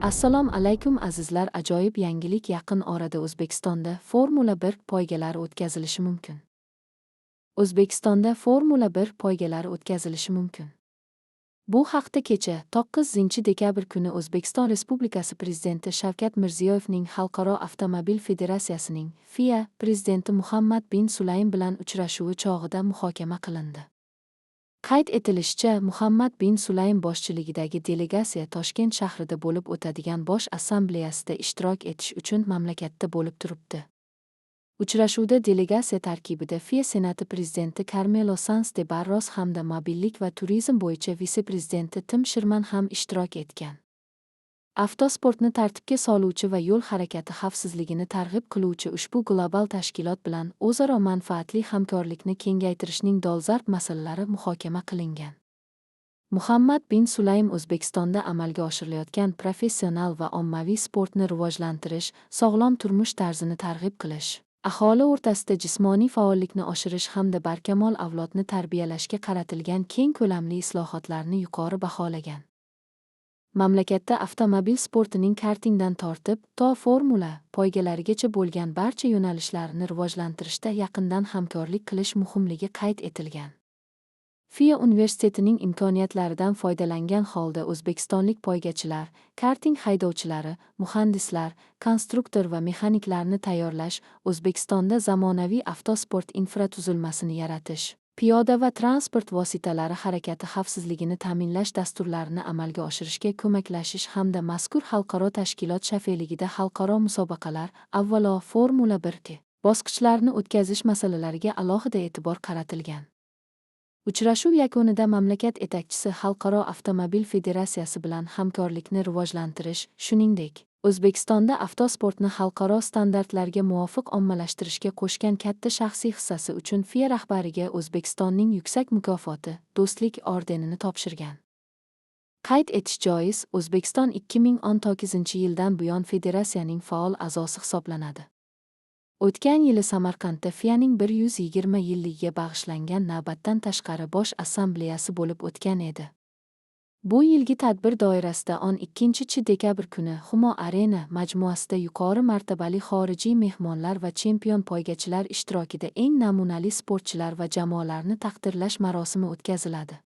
Assalom alaykum, azizlar! Ajoyib yangilik: yaqin orada O'zbekistonda Formula 1 poygalari o'tkazilishi mumkin. O'zbekistonda Formula 1 poygalari o'tkazilishi mumkin. Bu haqda kecha, 9-dekabr kuni O'zbekiston Respublikasi Prezidenti Shavkat Mirziyoyevning Xalqaro avtomobil federatsiyasining FIA prezidenti Muhammad bin Sulaym bilan uchrashuvi chog'ida muhokama qilindi. Qayd etilishicha, Muhammad bin Sulaym boshchiligidagi delegatsiya Toshkent shahrida bo'lib o'tadigan Bosh assambleyasida ishtirok etish uchun mamlakatda bo'lib turibdi. Uchrashuvda delegatsiya tarkibida FIA Senati prezidenti Karmelo Sans de Barros hamda mobillik va turizm bo'yicha vitse-prezidenti Tim Shirman ham ishtirok etgan. Avtosportni tartibga soluvchi va yo'l harakati xavfsizligini targ'ib qiluvchi ushbu global tashkilot bilan o'zaro manfaatli hamkorlikni kengaytirishning dolzarb masalalari muhokama qilingan. Muhammad bin Sulaym O'zbekistonda amalga oshirilayotgan professional va ommaviy sportni rivojlantirish, sog'lom turmush tarzini targ'ib qilish, aholi o'rtasida jismoniy faollikni oshirish hamda barkamol avlodni tarbiyalashga qaratilgan keng ko'lamli islohotlarni yuqori baholagan. Mamlakatda avtomobil sportining kartingdan tortib, to formula poygalarigacha bo'lgan barcha yo'nalishlarini rivojlantirishda yaqindan hamkorlik qilish muhimligi qayd etilgan. FIA universitetining imkoniyatlaridan foydalangan holda o'zbekistonlik poygachilar, karting haydovchilari, muhandislar, konstruktor va mexaniklarni tayyorlash, O'zbekistonda zamonaviy avtosport infratuzilmasini yaratish, piyoda va transport vositalari harakati xavfsizligini ta'minlash dasturlarini amalga oshirishga ko'maklashish hamda mazkur xalqaro tashkilot shafeligida xalqaro musobaqalar, avvalo, Formula 1 bosqichlarini o'tkazish masalalariga alohida e'tibor qaratilgan. Uchrashuv yakunida mamlakat yetakchisi Xalqaro avtomobil federatsiyasi bilan hamkorlikni rivojlantirish, shuningdek, O'zbekistonda avtosportni xalqaro standartlarga muvofiq ommalashtirishga qo'shgan katta shaxsiy hissasi uchun FIA rahbariga O'zbekistonning yuksak mukofoti, Do'stlik ordenini topshirgan. Qayd etish joiz, O'zbekiston 2019-yildan buyon federatsiyaning faol a'zosi hisoblanadi. O'tgan yili Samarqandda FIAning 120 yilligiga bag'ishlangan navbatdan tashqari Bosh assambleyasi bo'lib o'tgan edi. Bu yilgi tadbir doirasida 12-dekabr kuni Humo Arena majmuasida yuqori martabali xorijiy mehmonlar va chempion poygachilar ishtirokida eng namunali sportchilar va jamoalarni taqdirlash marosimi o'tkaziladi.